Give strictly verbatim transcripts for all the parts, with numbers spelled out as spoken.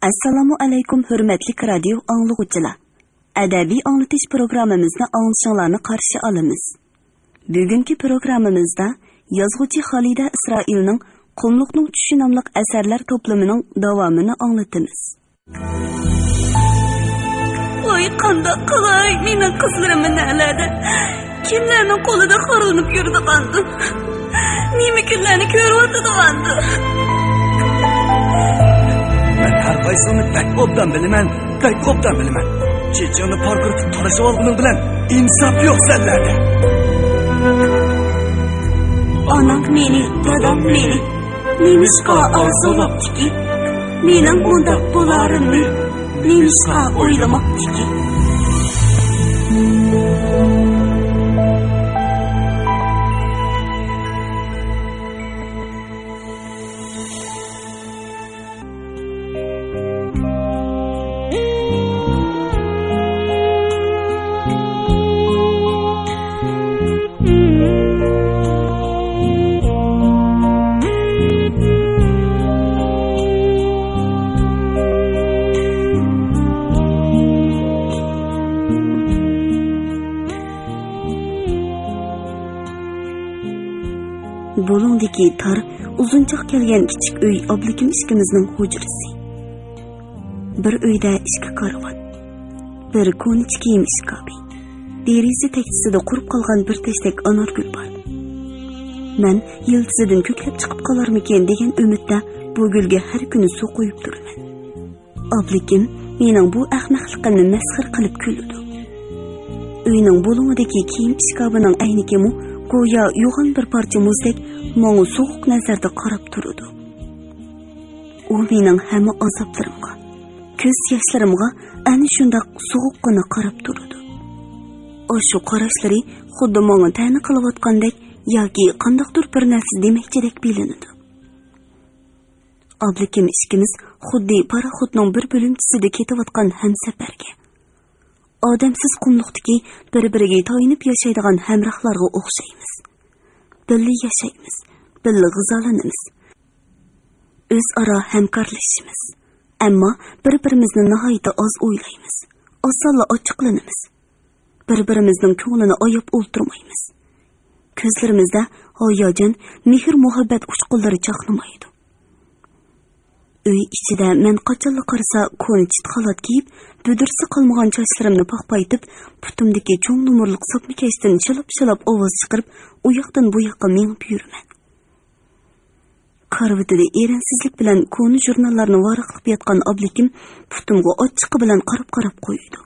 ئەسسالامۇ ئەلەيكۇم، ھۆرمەتلىك رادىيو ئاڭلىغۇچىلار! ئەدەبىي ئاڭلىتىش پروگراممىمىزنى ئاڭلىشىڭلارنى قارشى ئالىمىز. بۈگۈنكى پروگراممىمىزدا يازغۇچى خالىدە ئىسرائىلنىڭ قۇملۇقنىڭ چۈشى ناملىق ئەسەرلەر توپلىمىنىڭ داۋامىنى ئاڭلىتىمىز. ۋاي، قانداق قىلاي، مېنىڭ قىزلىرىم نەلەردە؟ كىملەرنىڭ قولىدا خارلىنىپ يۈرىدىغاندۇ؟ نېمە كۈنلەرنى كۆرۈۋاتىدىغاندۇ؟ مەن ھەر قايسىڭنى بەك ئوبدان بىلىمەن، بەك ئوبدان بىلىمەن. چېچىڭنى پارقىرىتىپ تارىشىۋالغىنىڭ بىلەن ئىنساپ يوق سەنلەردە. ئانام مېنى، دادام مېنى نېمىشقا ئارزۇلاپتىكى؟ مېنىڭ مۇنداق بولارىمنى نېمىشقا ئويلىماپتىكى؟ بۇلۇڭدىكى تار، ئۇزۇنچاق كەلگەن كىچىك ئۆي ئابلىكىم ئىككىمىزنىڭ ھۇجرىسى. بىر ئۆيدە ئىككى كارىۋان، بىر كونىچە كىيىم ئىشكاپى، دېرىزە تەكچىسىدە قۇرۇپ قالغان بىر تەشتەك ئانارگۈل بار. مەن يىلتىزىدىن كۆكلەپ چىقىپ قالارمىكىن دېگەن ئۈمىدتە بۇ گۈلگە ھەر كۈنى سۇ قۇيۇپ تۇرىمەن. ئابلىكىم مېنىڭ بۇ ئەخمەقلىقىمنى مەسخىرە قىلىپ كۈلىدۇ. ئۆينىڭ بۇلۇڭىدىكى كىيىم ئىشكاپىنىڭ ئەينىكىمۇ گويا يوغان بىر پارچە مۇزدەك ماڭا سوغۇق نەزەردە قاراپ تۇرىدۇ. ئۇ مېنىڭ ھەممە ئازابلىرىمغا، كۆز ياشلىرىمغا ئەنە شۇنداق سوغۇققىنا قاراپ تۇرىدۇ. ئاشۇ قاراشلىرى خۇددى ماڭا تەنە قىلىۋاتقاندەك ياكى قانداقتۇر بىر نەرسە دېمەكچىدەك بىلىنىدۇ. ئابلىكىم ئىككىمىز خۇددى پاراخوتنىڭ بىر بۆلۈمچىسىدە كېتىۋاتقان ھەمسەپەرگە، ئادەمسىز قۇملۇقتىكى بىر-بىرىگە تايىنىپ ياشايدىغان ھەمراھلارغا ئوخشايمىز. بىللە ياشايمىز، بىللە غىزالىنىمىز، ئۆزئارا ھەمكارلىشىمىز. ئەمما بىر-بىرىمىزنى ناھايىتى ئاز ئويلايمىز، ئاسانلا ئاچچىقلىنىمىز. بىر-بىرىمىزنىڭ كۆڭلىنى ئاياپ ئولتۇرمايمىز. كۆزلىرىمىزدە ھاياجان، مېھىر-مۇھەببەت ئۇچقۇنلىرى چاقنىمايدۇ. ئۆي ئىچىدە مەن قاچانلا قارىسا كونا چىت خالات كىيىپ، بۈدرىسى قالمىغان چاچلىرىمنى پاخپايتىپ، پۇتۇمدىكى چوڭ نومۇرلۇق ساپمىكەشتىن شىلاپ-شىلاپ ئاۋاز چىقىرىپ، ئۇ ياقتىن بۇ ياققا مېڭىپ يۈرىمەن. كارىۋىتىدا ئېرەنسىزلىك بىلەن كونا ژۇرناللارنى ۋاراقلاپ ياتقان ئابلىكىم پۇتۇمغا ئاچچىقى بىلەن قاراپ-قاراپ قويىدۇ.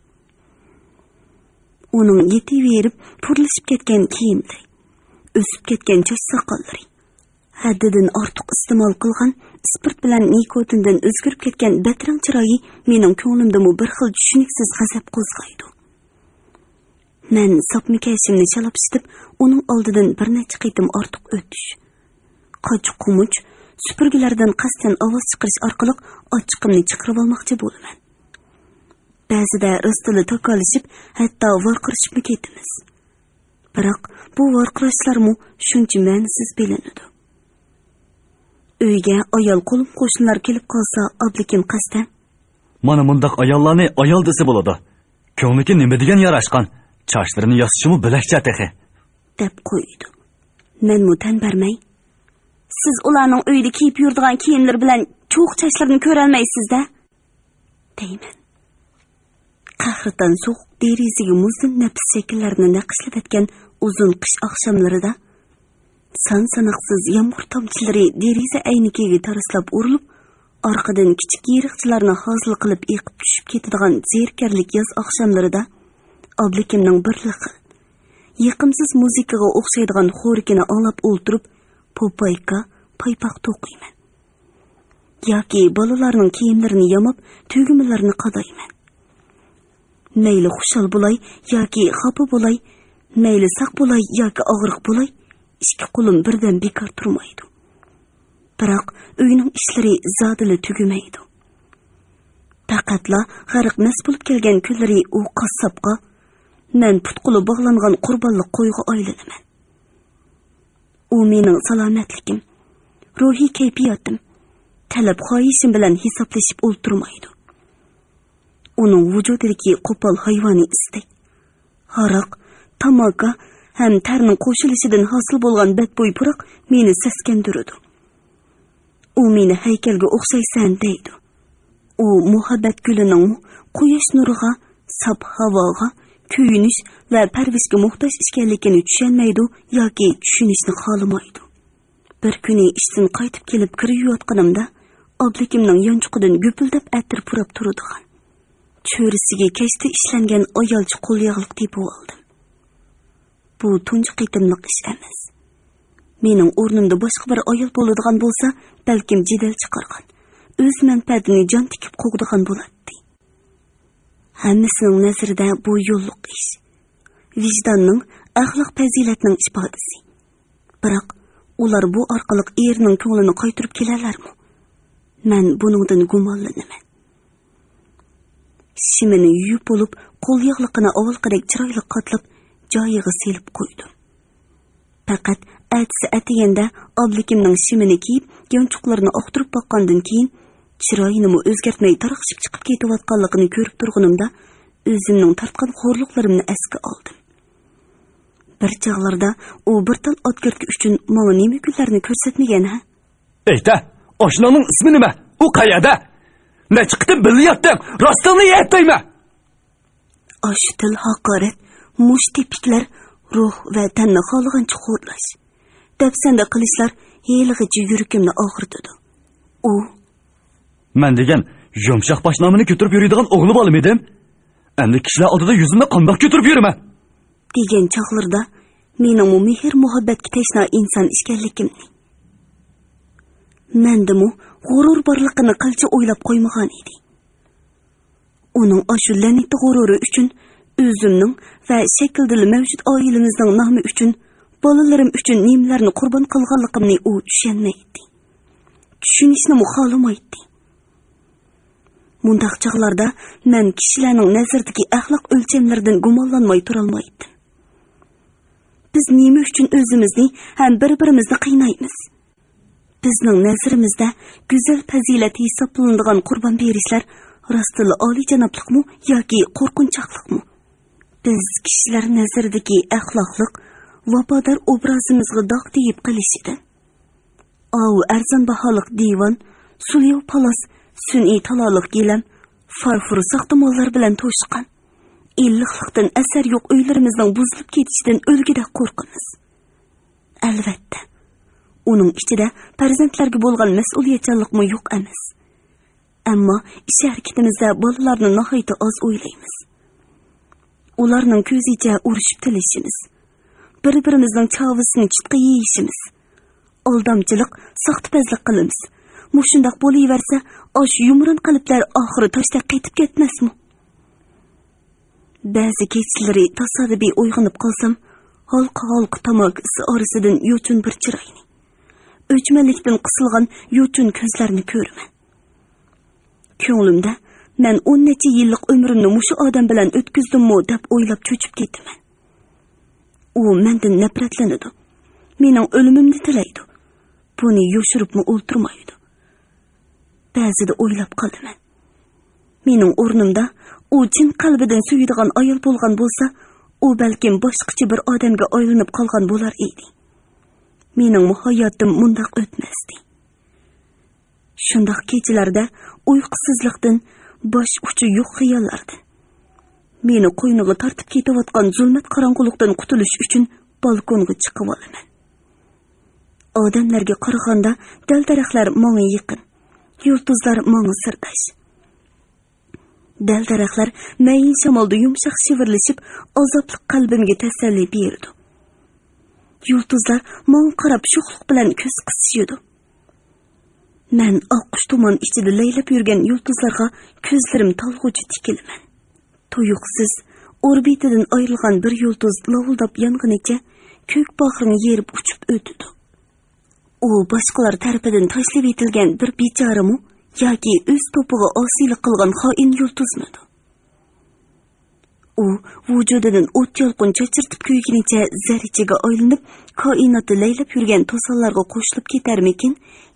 ئۇنىڭ يېتىۋېرىپ پۇرلىشىپ كەتكەن كىيىملىرى، ئۆسۈپ كەتكەن چاچ ساقاللىرى، ھەددىدىن ئارتۇق ئىستېمال قىلغان ئىسپىرت بىلەن نىكوتىندىن ئۆزگىرىپ كەتكەن بەترەڭ چىرايى مېنىڭ كۆڭلۈمدىمۇ بىر خىل چۈشىنىكسىز غەزەپ قوزغايدۇ. مەن ساپمىكەشىمنى شالاپشىتىپ، ئۇنىڭ ئالدىدىن بىر نەچچە قېتىم ئارتۇق ئۆتۈش، قاچا-قۇمۇچ، سۈپۈرگىلەردىن قەستەن ئاۋاز چىقىرىش ئارقىلىق ئاچچىقىمنى چىقىرىۋالماقچى بولىمەن. بەزىدە راستلا تاكالىشىپ، ھەتتا ۋارقىرىشىپمۇ كېتىمىز. بىراق بۇ ۋارقىراشلارمۇ شۇنچە مەنىسىز بىلىنىدۇ. ئۆيگە ئايال قولۇم-قوشنىلار كېلىپ قالسا، ئابلىكىم قەستەن، مانا مۇنداق ئاياللارنى ئايال دېسە بولىدۇ. كۆڭلىكى نېمە دېگەن ياراشقان، چاچلىرىنى ياسىشىمۇ بۆلەكچە تېخى، دەپ قويىدۇ. مەنمۇ تەن بەرمەي، سىز ئۇلارنىڭ ئۆيدە كىيىپ يۈرىدىغان كىيىملىرى بىلەن چۇۋۇق چاچلىرىنى كۆرەلمەيسىز-دە، دەيمەن. قەھرىتان سوغۇق دېرىزىگە مۇزدىن نەپىس شەكىللەرنى نەقىشلىۋەتكەن ئۇزۇن قىش ئاخشاملىرىدا، سان-ساناقسىز يامغۇر تامچىلىرى دېرىزە ئەينىكىگە تاراسلاپ ئۇرۇلۇپ، ئارقىدىن كىچىك يېرىقچىلارنى ھازىل قىلىپ ئېقىپ چۈشۈپ كېتىدىغان زېرىكەرلىك ياز ئاخشاملىرىدا، ئابلىكىمنىڭ بىرلا خىل، يېقىمسىز مۇزىكىغا ئوخشايدىغان خورىكىنى ئاڭلاپ ئولتۇرۇپ، پوپايكا، پايپاق توقۇيمەن. ياكى بالىلارنىڭ كىيىملىرىنى ياماپ، تۈگمىلىرىنى قادايمەن. مەيلى خۇشال بولاي ياكى خاپا بولاي، مەيلى ساق بولاي ياكى ئاغرىق بولاي، ئىككى قولۇم بىردەم بىكار تۇرمايدۇ. بىراق ئۆينىڭ ئىشلىرى زادىلا تۈگىمەيدۇ. پەقەتلا غەرق مەست بولۇپ كەلگەن كۈنلىرى ئۇ قاسساپقا، مەن پۇت-قولى باغلانغان قۇربانلىق قويغا ئايلىنىمەن. ئۇ مېنىڭ سالامەتلىكىم، روھىي كەيپىياتىم، تەلەپ خاھىشىم بىلەن ھېسابلىشىپ ئولتۇرمايدۇ. ئۇنىڭ ۋۇجۇدىدىكى قوپال ھايۋانىي ئىستەك، ھاراق، تاماكا ھەم تەرنىڭ قوشۇلۇشىدىن ھاسىل بولغان بەدبۇي پۇراق مېنى سەسكەندۈرىدۇ. ئۇ مېنى ھەيكەلگە ئوخشايسەن دەيدۇ. ئۇ مۇھەببەت گۈلىنىڭمۇ قۇياش نۇرىغا، ساپ ھاۋاغا، كۆيۈنۈش ۋە پەرۋىشكە موھتاج ئىكەنلىكىنى چۈشەنمەيدۇ ياكى چۈشىنىشنى خالىمايدۇ. بىر كۈنى ئىشتىن قايتىپ كېلىپ كىر يۇيۇۋاتقىنىمدا، ئابلىكىمنىڭ يانچۇقىدىن گۈپۈلدەپ ئەتىر پۇراپ تۇرىدىغان، چۆرىسىگە كەشتە ئىشلەنگەن ئايالچە قول ياغلىق تېپىۋالدىم. بۇ تۇنجى قېتىملىق ئىش ئەمەس. مېنىڭ ئورنۇمدا باشقا بىر ئايال بولىدىغان بولسا، بەلكىم جېدەل چىقارغان، ئۆز مەنپەئەتىنى جان تىكىپ قوغدىغان بولاتتى. ھەممىسىنىڭ نەزىرىدە بۇ يوللۇق ئىش. ۋىجداننىڭ، ئەخلاق پەزىلەتنىڭ ئىپادىسى. بىراق، ئۇلار بۇ ئارقىلىق ئېرىنىڭ كۆڭلىنى قايتۇرۇپ كېلەلەرمۇ؟ مەن بۇنىڭدىن گۇمانلىنىمەن. شىمىنى يۇيۇپ بولۇپ، قول ياغلىقىنى ئاۋۋالقىدەك چىرايلىق قاتلاپ، جايىغا سېلىپ قويدۇم. پەقەت ئەتىسى ئەتىگەندە ئابلىكىمنىڭ شىمىنى كىيىپ، يانچۇقلىرىنى ئاختۇرۇپ باققاندىن كېيىن، چىرايىنىمۇ ئۆزگەرتمەي تارقىشىپ چىقىپ كېتىۋاتقانلىقىنى كۆرۈپ تۇرغىنىمدا، ئۆزۈمنىڭ تارتقان خورلۇقلىرىمنى ئەسكە ئالدىم. بىر چاغلاردا ئۇ بىر تال ئاتكىرتكە ئۈچۈن ماڭا نېمە كۈنلەرنى كۆرسەتمىگەن، ھە؟ ئېيتە، ئاشۇنىڭنىڭ ئىسمى نېمە؟ ئۇ قەيەردە؟ نەچچە قېتىم بىللە ياتتىڭ؟ راستىڭنى ئېيت دەيمەن! ئاشۇ تىل ھاقارەت، مۇشت تېپىكلەر، روھ ۋە تەننى خالىغانچە خورلاش، دەپسەندە قىلىشلار ھېلىغىچە يۈرىكىمنى ئاغرىتىدۇ. ئۇ مەن دېگەن يۇمشاق باشنامىنى كۆتۈرۈپ يۈرىدىغان ئوغلى بالىمىدىم؟ ئەمدى كىشىلەر ئالدىدا يۈزۈمنى قانداق كۆتۈرۈپ يۈرىمەن؟ دېگەن چاغلىرىدا مېنىڭمۇ مېھىر-مۇھەببەتكە تەشنا ئىنسان ئىكەنلىكىمنى، مەندىمۇ غۇرۇر بارلىقىنى قىلچە ئويلاپ قويمىغان ئىدى. ئۇنىڭ ئاشۇ لەنىتى غۇرۇرى ئۈچۈن ئۆزۈمنىڭ ۋە شەكىلدىلا مەۋجۇت ئائىلىمىزنىڭ نامى ئۈچۈن بالىلىرىم ئۈچۈن نېمىلەرنى قۇربان قىلغانلىقىمنى ئۇ چۈشەنمەيتتى. چۈشىنىشنىمۇ خالىمايتتى. مۇنداق چاغلاردا مەن كىشىلەرنىڭ نەزىرىدىكى ئەخلاق ئۆلچەملىرىدىن گۇمانلانماي تۇرالمايتتىم. بىز نېمە ئۈچۈن ئۆزىمىزنى ھەم بىر-بىرىمىزنى قىينايمىز؟ بىزنىڭ نەزىرىمىزدە گۈزەل پەزىلەت ھېسابلىنىدىغان قۇربان بېرىشلەر راستتىنلا ئالىيجانابلىقمۇ ياكى قورقۇنچاقلىقمۇ؟ بىز كىشىلەر نەزىرىدىكى ئەخلاقلىق، ۋاپادار ئوبرازىمىزغا داغ تېگىپ قېلىشىدىن، ئاۋۇ ئەرزان باھالىق دىۋان، سۇلياۋ پالاس، سۈنئىي تالالىق گىلەم، فارفور ساختىمانلار بىلەن توشقان، ئىللىقلىقتىن ئەسەر يوق ئۆيلىرىمىزنىڭ بۇزۇلۇپ كېتىشىدىن ئۆلگۈدەك قورقىمىز. ئەلۋەتتە، ئۇنىڭ ئىچىدە پەرزەنتلەرگە بولغان مەسئۇلىيەتچانلىقمۇ يوق ئەمەس. ئەمما ئىش ھەرىكىتىمىزدە بالىلارنى ناھايىتى ئاز ئويلايمىز. ئۇلارنىڭ كۆزىچە ئۇرۇشۇپ تىلىشىمىز، بىر-بىرىمىزنىڭ چاۋىسىنى چىتقا يېيىشىمىز، ئالدامچىلىق، ساختىپەزلىك قىلىمىز. مۇشۇنداق بولۇۋەرسە، ئاشۇ يۇمران قەلبلەر ئاخىرى تاشتەك قېتىپ كەتمەسمۇ؟ بەزى كېچىلىرى تاسادىپىي ئويغىنىپ قالسام، ھالقا-ھالقا تاماكا ئىسى ئارىسىدىن يوچۇن بىر چىراينى، ئۆچمەنلىكتىن قىسىلغان يوچۇن كۆزلەرنى كۆرىمەن. كۆڭلۈمدە، مەن ئون نەچچە يىللىق ئۆمرۈمنى مۇشۇ ئادەم بىلەن ئۆتكۈزدۈممۇ دەپ ئويلاپ چۆچۈپ كېتىمەن. ئۇ مەندىن نەپرەتلىنىدۇ. مېنىڭ ئۆلۈمۈمنى تىلەيدۇ. بۇنى يوشۇرۇپمۇ ئولتۇرمايدۇ. بەزىدە ئويلاپ قالىمەن. مېنىڭ ئورنۇمدا ئۇ چىن قەلبىدىن سۆيىدىغان ئايال بولغان بولسا، ئۇ بەلكىم باشقىچە بىر ئادەمگە ئايلىنىپ قالغان بولار ئىدى. مېنىڭمۇ ھاياتىم مۇنداق ئۆتمەستى. شۇنداق كېچىلەردە ئۇيقۇسىزلىقتىن، باش ئۇچى يوق خىياللاردىن، مېنى قوينىغا تارتىپ كېتىۋاتقان زۇلمەت قاراڭغۇلۇقتىن قۇتۇلۇش ئۈچۈن بالكونغا چىقىۋالىمەن. ئادەملەرگە قارىغاندا دەل-دەرەخلەر ماڭا يېقىن، يۇلتۇزلار ماڭا سىرداش. دەل-دەرەخلەر مەيىن شامالدا يۇمشاق شىۋىرلىشىپ، ئازابلىق قەلبىمگە تەسەللى بېرىدۇ. يۇلتۇزلار ماڭا قاراپ شوخلۇق بىلەن كۆز قىسىشىدۇ. مەن ئاققۇچ تۇمان ئىچىدە لەيلەپ يۈرگەن يۇلتۇزلارغا كۆزلىرىم تالغۇچە تىكىلىمەن. تۇيۇقسىز ئوربىتىدىن ئايرىلغان بىر يۇلتۇز لاۋۇلداپ يانغىنىچە كۆك باغرىنى يېرىپ ئۇچۇپ ئۆتىدۇ. ئۇ باشقىلار تەرىپىدىن تاشلىۋېتىلگەن بىر بىچارىمۇ ياكى ئۆز توپىغا ئاسىيلىق قىلغان خائىن يۇلتۇزمىدۇ؟ ئۇ ۋۇجۇدىدىن ئوت يالقۇن چاچرىتىپ كۆيگىنىچە زەررىچىگە ئايلىنىپ، كائىناتتا لەيلەپ يۈرگەن توسانلارغا قوشۇلۇپ كېتەرمىكىن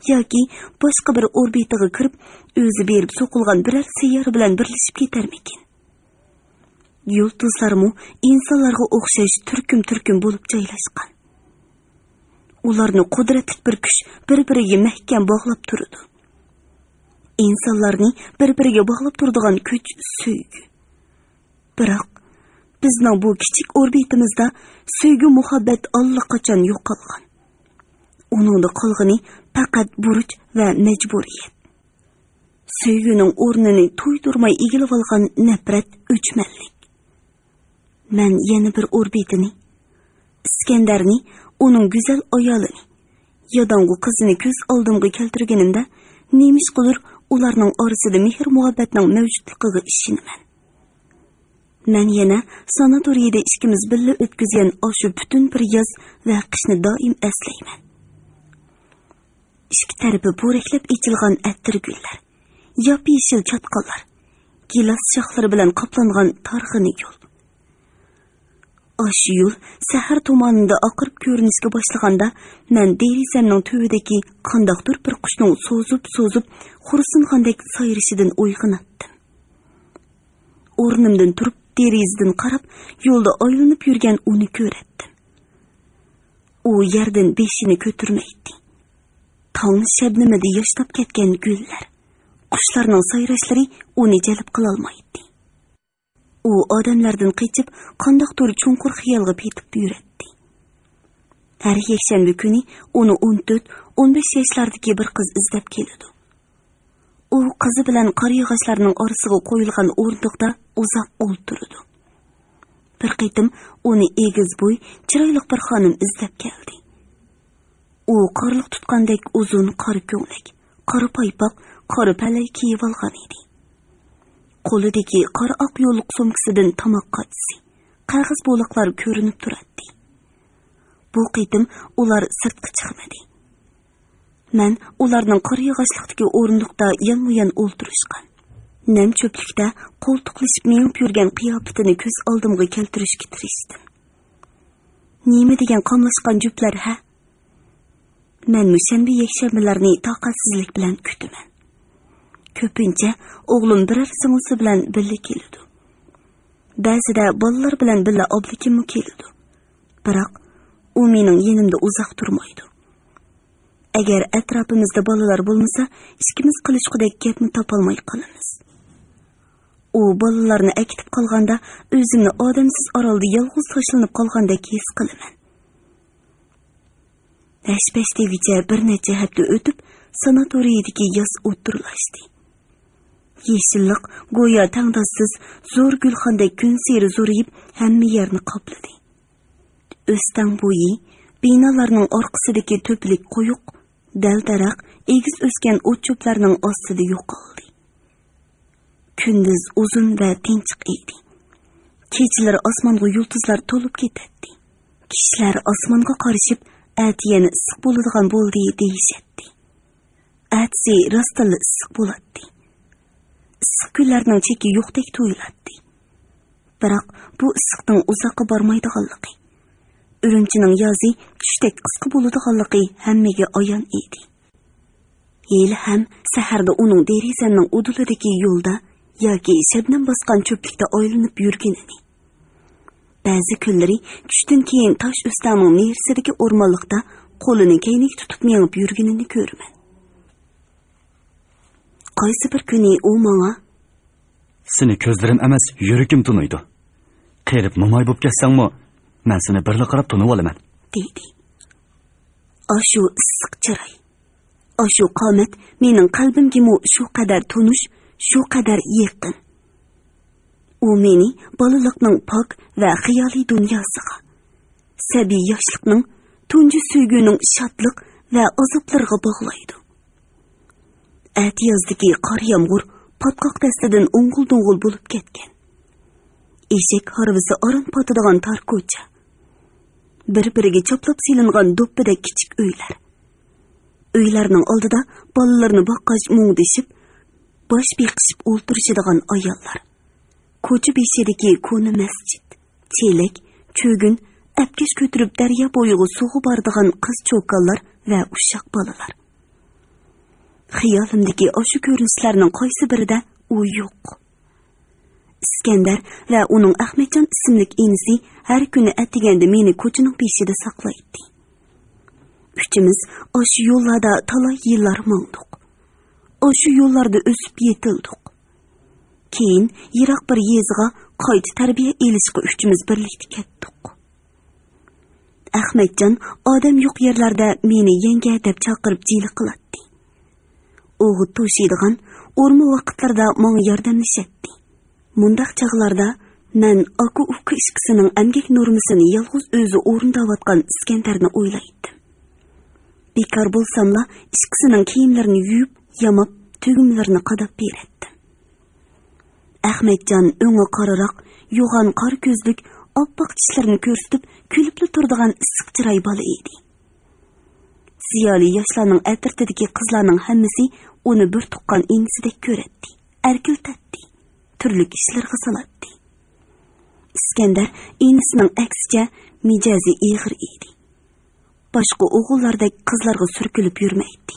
ياكى باشقا بىر ئوربىتىغا كىرىپ، ئۆزى بېرىپ سوقۇلغان بىرەر سەييارە بىلەن بىرلىشىپ كېتەرمىكىن؟ يۇلتۇزلارمۇ ئىنسانلارغا ئوخشاش تۈركۈم-تۈركۈم بولۇپ جايلاشقان. ئۇلارنى قۇدرەتلىك بىر كۈچ بىر-بىرىگە مەھكەم باغلاپ تۇرىدۇ. ئىنسانلارنى بىر-بىرىگە باغلاپ تۇرىدىغان كۈچ سۆيگۈ. بىراق، بىزنىڭ بۇ كىچىك ئوربىتىمىزدا سۆيگۈ-مۇھەببەت ئاللىقاچان يوقالغان. ئۇنىڭدا قالغىنى پەقەت بۇرچ ۋە مەجبۇرىيەت. سۆيگۈنىڭ ئورنىنى تويدۇرماي ئىگىلىۋالغان نەپرەت، ئۆچمەنلىك. مەن يەنە بىر ئوربىتىنى، ئىسكەندەرنى، ئۇنىڭ گۈزەل ئايالىنى، ياداڭغۇ قىزىنى كۆز ئالدىمغا كەلتۈرگىنىمدە، نېمىشقىدۇر ئۇلارنىڭ ئارىسىدا مېھىر-مۇھەببەتنىڭ مەۋجۇتلۇقىغا ئىشىنىمەن. مەن يەنە ساناتورىيەدە ئىككىمىز بىللە ئۆتكۈزگەن ئاشۇ پۈتۈن بىر ياز ۋە قىشنى دائىم ئەسلەيمەن. ئىككى تەرىپى پورەكلەپ ئېچىلغان ئەتىر گۈللەر، ياپيېشىل چاتقاللار، گىلاس شاخلىرى بىلەن قاپلانغان تارغىنا يول. ئاشۇ يول سەھەر تۇمانىدا ئاقىرىپ كۆرۈنۈشكە باشلىغاندا، مەن دېرىزەمنىڭ تۈۋىدىكى قانداقتۇر بىر قۇشنىڭ سوزۇپ-سوزۇپ خورسۇنغاندەك سايرىشىدىن ئويغىناتتىم. ئورنۇمدىن تۇرۇپ، دېرىزىدىن قاراپ، يولدا ئايلىنىپ يۈرگەن ئۇنى كۆرەتتىم. ئۇ يەردىن بېشىنى كۆتۈرمەيتتى. تاڭ شەبنىمىدە ياشناپ كەتكەن گۈللەر، قۇشلارنىڭ سايراشلىرى ئۇنى جەلپ قىلالمايتتى. ئۇ ئادەملەردىن قېچىپ، قانداقتۇر چوڭقۇر خىيالغا پېتىپ يۈرەتتى. ھەر يەكشەنبە كۈنى ئۇنى ئون تۆت، ئون بەش ياشلاردىكى بىر قىز ئىزدەپ كېلىدۇ. ئۇ قىزى بىلەن قارىياغاچلارنىڭ ئارىسىغا قويۇلغان ئورۇندۇقتا ئۇزاق ئولتۇرىدۇ. بىر قېتىم ئۇنى ئېگىز بوي، چىرايلىق بىر خانىم ئىزدەپ كەلدى. ئۇ قارلىق تۇتقاندەك ئۇزۇن قارا كۆڭلەك، قارا پايپاق، قارا پەلەي كىيىۋالغان ئىدى. قولىدىكى قارا ئاق يوللۇق سومكىسىدىن تاماق قاچىسى، قەغەز بولاقلار كۆرۈنۈپ تۇراتتى. بۇ قېتىم ئۇلار سىرتقا چىقمىدى. مەن ئۇلارنىڭ قارىياغاچلىقتىكى ئورۇندۇقتا يانمۇيان ئولتۇرۇشقان، نەم چۆپلۈكتە قولتۇقلىشىپ مېڭىپ يۈرگەن قىياپىتىنى كۆز ئالدىمغا كەلتۈرۈشكە تىرىشتىم. نېمە دېگەن قاملاشقان جۈپلەر ھە؟ مەنمۇ شەنبە، يەكشەنبىلەرنى تاقەتسىزلىك بىلەن كۈتىمەن. كۆپىنچە ئوغلۇم بىرەر سىڭلىسى بىلەن بىللە كېلىدۇ. بەزىدە بالىلار بىلەن بىللە ئابلىكىممۇ كېلىدۇ. بىراق، ئۇ مېنىڭ يېنىمدا ئۇزاق تۇرمايدۇ. ئەگەر ئەتراپىمىزدا بالىلار بولمىسا، ئىككىمىز قىلىشقۇدەك گەپمۇ تاپالماي قالىمىز. ئۇ بالىلارنى ئەكېتىپ قالغاندا، ئۆزۈمنى ئادەمسىز ئارالدا يالغۇز تاشلىنىپ قالغاندەك ھېس قىلىمەن. ھەش-پەش دېگۈچە بىر نەچچە ھەپتە ئۆتۈپ، ساناتورىيىدىكى ياز ئوتتۇرىلاشتى. يېشىللىق گويا تەڭداشسىز زور گۈلخاندەك كۈنسېرى زورىيىپ، ھەممە يەرنى قاپلىدى. ئۆستەڭ بويى، بىنالارنىڭ ئارقىسىدىكى تۆپىلىك قويۇق دەل-دەرەخ، ئېگىز ئۆسكەن ئوت-چۆپلەرنىڭ ئاستىدا يوقالدى. كۈندۈز ئۇزۇن ۋە تىنچىق ئىدى. كېچىلىرى ئاسمانغا يۇلتۇزلار تولۇپ كېتەتتى. كىشىلەر ئاسمانغا قارىشىپ، ئەتە يەنە ئىسسىق بولىدىغان بولدى دېيىشەتتى. ئەتىسى راستتىنلا ئىسسىق بولاتتى. ئىسسىق كۈنلەرنىڭ چېكى يوقتەك تۇيۇلاتتى. بىراق، بۇ ئىسسىقنىڭ ئۇزاققا بارمايدىغانلىقى، ئۈرۈمچىنىڭ يازى چۈشتەك قىسقا بولىدىغانلىقى ھەممىگە ئايان ئىدى. ھېلىھەم سەھەردە ئۇنىڭ دېرىزەمنىڭ ئۇدۇلىدىكى يولدا ياكى شەبنەم باسقان چۆپلۈكتە ئايلىنىپ يۈرگىنىنى، بەزى كۈنلىرى چۈشتىن كېيىن تاش ئۆستەڭنىڭ نېرىسىدىكى ئورمانلىقتا قولىنى كەينىگە تۇتۇپ مېڭىپ يۈرگىنىنى كۆرىمەن. قايسى بىر كۈنى ئۇ ماڭا، سېنى كۆزلىرىم ئەمەس، يۈرىكىم تونۇيدۇ. قېرىپ موماي بولۇپ كەتسەڭمۇ، مەن سېنى بىرلا قاراپ تونۇۋالىمەن، دېدى. ئاشۇ ئىسسىق چىراي، ئاشۇ قامەت مېنىڭ قەلبىمگىمۇ شۇ قەدەر تونۇش، شۇ قەدەر يېقىن. ئۇ مېنى بالىلىقنىڭ پاك ۋە خىيالىي دۇنياسىغا، سەبىي ياشلىقنىڭ، تۇنجى سۆيگۈنىڭ شادلىق ۋە ئازابلىرىغا باغلايدۇ. ئەتىيازدىكى قار يامغۇر پاتقاق دەستىدىن ئوڭغۇل-دوڭغۇل بولۇپ كەتكەن. ئېشەك ھارۋىسى ئاران پاتىدىغان تار كوچا. بىر-بىرىگە چاپلاپ سېلىنغان دوپپىدەك كىچىك ئۆيلەر. ئۆيلەرنىڭ ئالدىدا بالىلىرىنى باققاچ مۇڭدىشىپ، باش بېقىشىپ ئولتۇرۇشىدىغان ئاياللار. كوچا بېشىدىكى كونا مەسچىت، چېلەك، چۆگۈن، ئەپكەش كۆتۈرۈپ دەريا بويىغا سۇغا بارىدىغان قىز چوكانلار ۋە ئۇششاق بالىلار. خىيالىمدىكى ئاشۇ كۆرۈنۈشلەرنىڭ قايسى بىرىدە ئۇ يوق. ئىسكەندەر ۋە ئۇنىڭ ئەخمەتجان ئىسىملىك ئىنىسى ھەر كۈنى ئەتىگەندە مېنى كوچىنىڭ بېشىدا ساقلايتتى. ئۈچىمىز ئاشۇ يوللاردا تالاي يىللار ماڭدۇق. ئاشۇ يوللاردا ئۆسۈپ يېتىلدۇق. كېيىن يىراق بىر يېزىغا قايتا تەربىيە ئېلىشقا ئۈچىمىز بىرلىكتە كەتتۇق. ئەخمەتجان ئادەم يوق يەرلەردە مېنى يەڭگە دەپ چاقىرىپ جىلە قىلاتتى. ئوغۇت توشۇيدىغان، ئورما ۋاقىتلىرىدا ماڭا ياردەملىشەتتى. مۇنداق چاغلاردا مەن ئاكا-ئۇكا ئىككىسىنىڭ ئەمگەك نورمىسىنى يالغۇز ئۆزى ئورۇنداۋاتقان ئىسكەندەرنى ئويلايتتىم. بىكار بولساملا ئىككىسىنىڭ كىيىملىرىنى يۇيۇپ، ياماپ، تۈگمىلىرىنى قاداپ بېرەتتىم. ئەخمەتجان ئۆڭى قارىراق، يوغان قارا كۆزلۈك، ئاپئاق چىشلىرىنى كۆرسىتىپ، كۈلۈپلا تۇرىدىغان ئىسسىق چىراي بالا ئىدى. زىيالىي ياشلارنىڭ ئەترىتىدىكى قىزلارنىڭ ھەممىسى ئۇنى بىر تۇغقان ئىنىسىدەك كۆرەتتى، ئەركىلىتەتتى، تۈرلۈك ئىشلارغا سالاتتى. ئىسكەندەر ئىنىسىنىڭ ئەكسىچە مىجەزى ئېغىر ئىدى. باشقا ئوغۇللاردەك قىزلارغا سۈركىلىپ يۈرمەيتتى.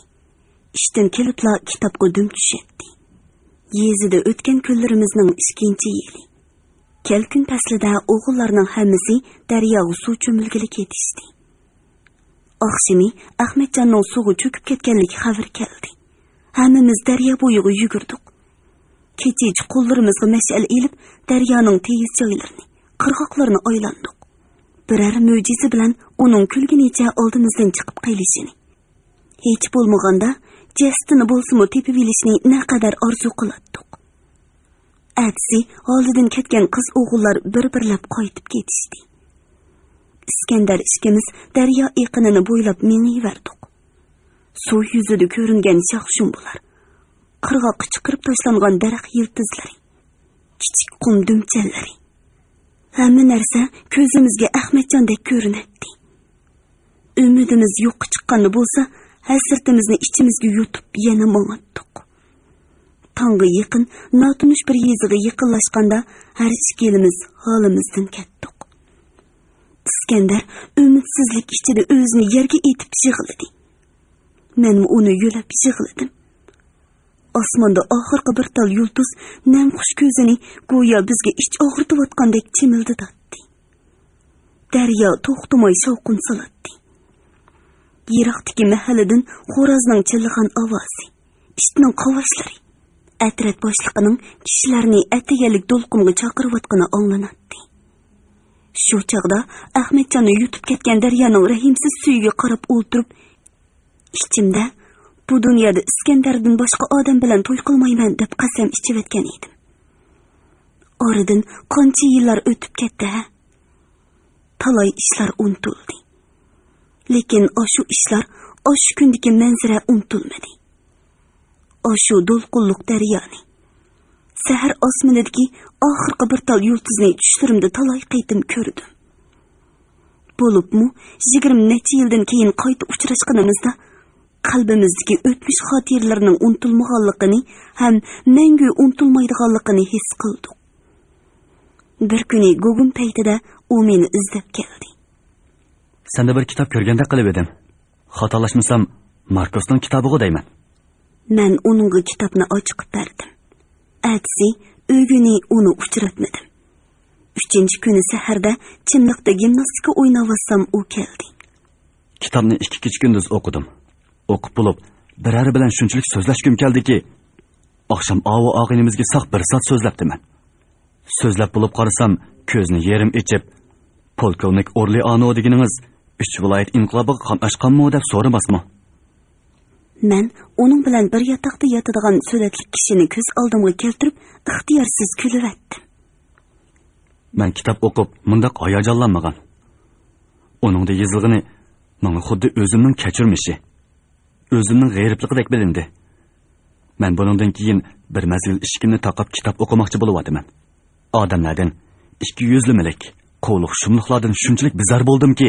ئىشتىن كېلىپلا كىتابقا دۈم چۈشەتتى. يېزىدا ئۆتكەن كۈنلىرىمىزنىڭ ئىككىنچى يىلى. كەلكۈن پەسلىدە ئوغۇللارنىڭ ھەممىسى دەرياغا سۇ چۆمۈلگىلى كېتىشتى. ئاخشىمى ئەخمەتجاننىڭ سۇغا چۆكۈپ كەتكەنلىكى خەۋىرى كەلدى. ھەممىمىز دەريا بويىغا يۈگۈردۇق. كېچىچە قوللىرىمىزغا مەشئەل ئېلىپ، دەريانىڭ تېيىز جايلىرىنى، قىرغاقلىرىنى ئايلاندۇق. بىرەر مۆجىزە بىلەن ئۇنىڭ كۈلگىنىچە ئالدىمىزدىن چىقىپ قېلىشىنى، ھېچ بولمىغاندا جەسىتىنى بولسىمۇ تېپىۋېلىشنى نەقەدەر ئارزۇ قىلاتتۇق. ئەتىسى ھالىدىن كەتكەن قىز-ئوغۇللار بىر-بىرلەپ قايتىپ كېتىشتى. ئىسكەندەر ئىككىمىز دەريا ئېقىنىنى بويلاپ مېڭىۋەردۇق. سۇ يۈزىدە كۆرۈنگەن شاخ-شۇمبىلار، قىرغاققا چىقىرىپ تاشلانغان دەرەخ يىلتىزلىرى، كىچىك قۇم دۈمچەللىرى، ھەممە نەرسە كۆزىمىزگە ئەخمەتجاندەك كۆرۈنەتتى. ئۈمىدىمىز يوققا چىققاندا بولسا، ھەسرىتىمىزنى ئىچىمىزگە يۇتۇپ يەنە ماڭاتتۇق. تاڭغا يېقىن ناتونۇش بىر يېزىغا يېقىنلاشقاندا، ھەر ئىككىلىمىز ھالىمىزدىن كەتتۇق. ئىسكەندەر ئۈمىدسىزلىك ئىچىدە ئۆزىنى يەرگە ئېتىپ يىغلىدى. مەنمۇ ئۇنى يۆلەپ يىغلىدىم. ئاسماندا ئاخىرقى بىر تال يۇلتۇز نەمخۇش كۆزىنى گويا بىزگە ئىچ ئاغرىتىۋاتقاندەك چىمىلدىتاتتى. دەريا توختىماي شاۋقۇن سالاتتى. يىراقتىكى مەھەللىدىن خورازنىڭ چىللىغان ئاۋازى، ئىتنىڭ قاۋاشلىرى، ئەترەت باشلىقىنىڭ كىشىلەرنى ئەتىگەنلىك دولقۇنغا چاقىرىۋاتقىنى ئاڭلىناتتى. شۇ چاغدا ئەخمەتجاننى يۇتۇپ كەتكەن دەريانىڭ رەھىمسىز سۈيىگە قاراپ ئولتۇرۇپ، ئىچىمدە، «بۇ دۇنيادا ئىسكەندەردىن باشقا ئادەم بىلەن توي قىلمايمەن» دەپ قەسەم ئىچىۋەتكەن ئىدىم. ئارىدىن قانچە يىللار ئۆتۈپ كەتتى ھە؟ تالاي ئىشلار ئۇنتۇلدى. لېكىن ئاشۇ ئىشلار، ئاشۇ كۈندىكى مەنزىرە ئۇنتۇلمىدى. ئاشۇ دولقۇنلۇق دەريانى، سەھەر ئاسمىنىدىكى ئاخىرقى بىر تال يۇلتۇزنى چۈشلىرىمدە تالاي قېتىم كۆردۈم. بولۇپمۇ يىگىرمە نەچچە يىلدىن كېيىن قايتا ئۇچراشقىنىمىزدا، قەلبىمىزدىكى ئۆتمۈش خاتىرىلىرىنىڭ ئۇنتۇلمىغانلىقىنى ھەم مەڭگۈ ئۇنتۇلمايدىغانلىقىنى ھېس قىلدۇق. بىر كۈنى گۇگۇم پەيتىدە ئۇ مېنى ئىزدەپ كەلدى. سەندە بىر كىتاب كۆرگەندەك قىلىۋىدىم. خاتالاشمىسام، ماركوسنىڭ كىتابىغۇ دەيمەن. مەن ئۇنىڭغا كىتابنى ئاچىقىپ بەردىم. ئەتىسى ئۆگۈنى ئۇنى ئۇچراتمىدىم. ئۈچىنچى كۈنى سەھەردە چىملىقتا گىمناستىكا ئويناۋاتسام، ئۇ كەلدى. كىتابنى ئىككى كېچە-كۈندۈز ئوقۇدۇم. ئوقۇپ بولۇپ، بىرەرى بىلەن شۇنچىلىك سۆزلەشكۈم كەلدىكى، ئاخشام ئاۋۇ ئاغىنىمىزگە ساق بىر سائەت سۆزلەپتىمەن. سۆزلەپ بولۇپ قارىسام، كۆزنى يېرىم ئېچىپ، «پولكوۋنىك ئورلېئانو دېگىنىڭىز ئۈچ ۋىلايەت ئىنقىلابىغا قان ئاچقانمۇ؟» دەپ سورىماسمۇ؟ مەن ئۇنىڭ بىلەن بىر ياتاقتا ياتىدىغان سۈرەتلىك كىشىنى كۆز ئالدىمغا كەلتۈرۈپ، ئىختىيارسىز كۈلۈۋەتتىم. مەن كىتاب ئوقۇپ مۇنداق ھاياجانلانمىغان. ئۇنىڭدا يېزىلغىنى ماڭا خۇددى ئۆزۈمنىڭ كەچۈرمىشى، ئۆزۈمنىڭ غېرىبلىقىدەك بىلىندى. مەن بۇنىڭدىن كېيىن بىر مەزگىل ئىشىكىمنى تاقاپ كىتاب ئوقۇماقچى بولۇۋاتىمەن. ئادەملەردىن، ئىككى يۈزلىمىلىك، قوۋلۇق-شۇملۇقلاردىن شۇنچىلىك بىزار بولدۇمكى.